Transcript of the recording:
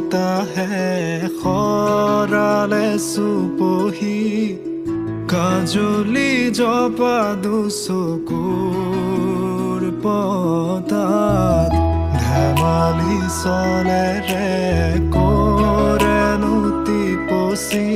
বতাহে সৰালে চুপহি, কাজলি জপা দুচকুৰ পতাত ধেমালি চলেৰে কৰেনো টিপচি।